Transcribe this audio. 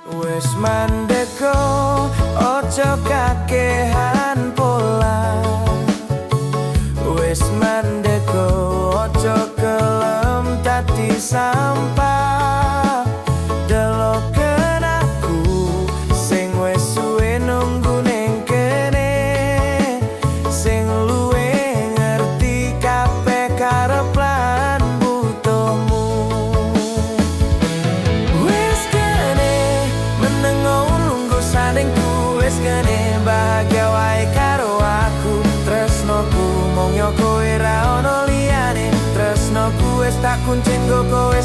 Wes mandeko, ojo kakehan polah. Wes mandeko, ojo gelem dadi sampah. Deloken aku sing wes suwe nunggu ning kene, sing luwih ngerti kabeh karep lan butuhmu. Wes kene menengo, lungguh sandingku. Wes kene bahagia wae karo aku. Tresnoku mung yo kowe, ra ono liyane. Tresnoku wis tak kunci nggo kowe.